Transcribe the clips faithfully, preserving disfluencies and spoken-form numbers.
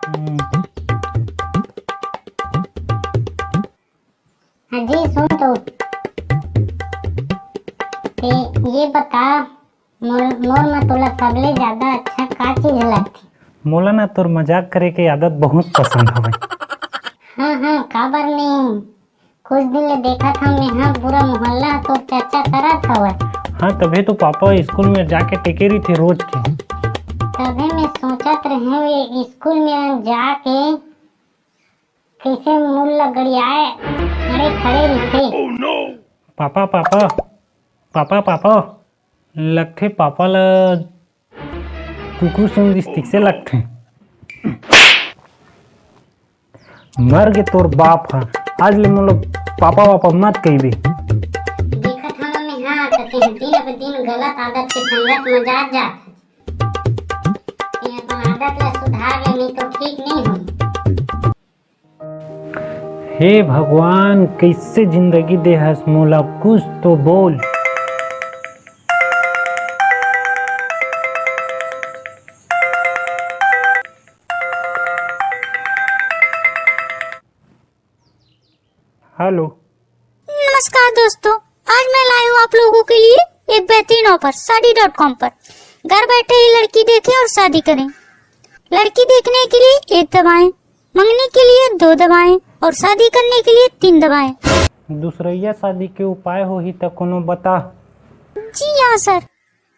हम्म। हाँ जी, सुन तो। ते ये बता, मोर, मोर में तोला सबले ज्यादा अच्छा का चीज लगथे? मोला ना तोर मजाक करे के आदत बहुत पसंद हवे। हाँ, हाँ, काबर नहीं? कुछ दिन ले देखत हव, मेहा पूरा मोहल्ला ह तोर चर्चा करत हवय। हाँ, तभे तो पापा स्कूल में जाके टेके रहिथे रोज के। तभे मैं सोचत रहेंव, ये स्कूल में जाके कइसे मुड़ ल गड़ियाए खड़े खड़े रहिथे। पापा, पापा, पापा, पापा, लगथे पापा ल कुकुर सूंघ दिस, ठीक से लगथे। मर गे तोर बाप ह, आज ले मोला पापा वापा मत कहिबे। देखत हन मम्मी, हाँ, त तेह दिन ब दिन गलत आदत के संगत म जात जात हस। तेह अपन आदत ला सुधार ले, नहीं तो ठीक नहीं होही। हे भगवान, कइसे जिंदगी दे हस मोला, कुछ तो बोल। हेलो। नमस्कार दोस्तों, आज मैं लाई हूँ आप लोगों के लिए एक बेहतरीन ऑफर शादी डॉट कॉम पर। घर बैठे ही लड़की देखें और शादी करें। लड़की देखने के लिए एक दबाएं, मंगनी के लिए दो दबाएं और शादी करने के लिए तीन दबाएं। दूसरैया शादी के उपाय होही त कोनो बता। जी हाँ सर,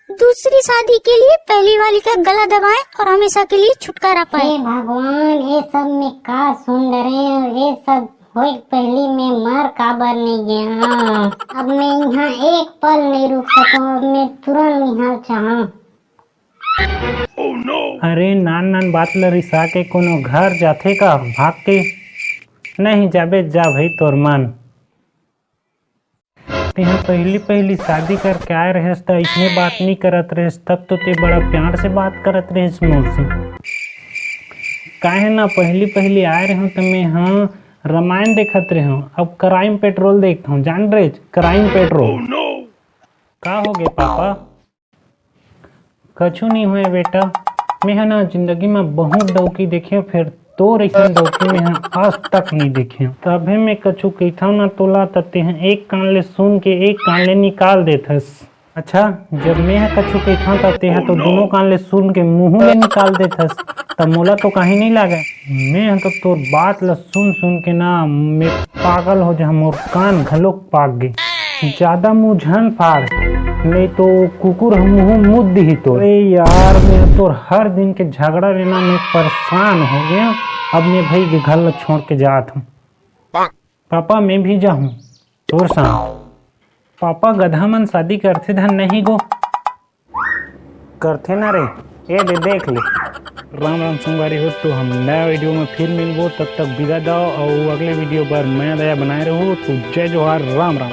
दूसरी शादी के लिए पहली वाली का गला दबाएं और हमेशा के लिए छुटकारा पाएं। हे भगवान, ये सब में का सुन डरे, ये सब होए के पहली में मर काबर नहीं गया? अब मैं यहाँ एक पल नहीं रुक सकूँ, अब मैं तुरंत यहाँ चाहूँ। अरे नान नान बात ल रिसा के कोनो घर जाथे का भाग के? नहीं जाबे, जा भाई तोर मन। तेहा पहली पहली शादी करके आए रहेस त इसने बात नहीं करत रहेस, तब तो ते बड़ा प्यार से बात करत रहेस मोर से। काहे ना पहली पहली आए रहेंव त मैं ह रामायण देखत रहेंव, अब क्राइम पेट्रोल देखत हूँ, जान रहेस क्राइम पेट्रोल। का हो गे पापा? कछु नहीं होए बेटा, मेंह ना जिंदगी में बहुत डौकी देखे, फिर तोर अइसन डौकी मेंह आज तक नहीं देखे। तभे मैं कछु कहिथव ना तोला, त तेंह एक कान ले सुन के एक कान ले निकाल देथस। अच्छा, जब मेंह कछु कहिथव त तेंह तो दोनों कान ले सुन के मुंह ले निकाल देथस, त मोला तो कहीं नहीं लागे। मेंह तो तोर बात ला सुन सुन के ना मैं पागल हो जा, मोर कान घलोक पाक गे। ज्यादा मुंह झन फाड़, नहीं तो कुकुर ह मुंह मुद दिही तोर। अरे यार, मैं तोर हर दिन के झगड़ा ले ना मैं परेशान हो गया। अब मैं भाई के घर ला छोड़ के जात हूँ। पापा, मैं भी जाहूँ तोर संग। पापा, गधा मन शादी करथे धन नहीं गो। करथे ना रे, ए दे देख ले। राम राम संगवारी हो, तो हम नया वीडियो में फिर मिलबो, तब तक विदा दो और अगले वीडियो पर मया दया बनाए रहो। तो जय जोहार, राम राम।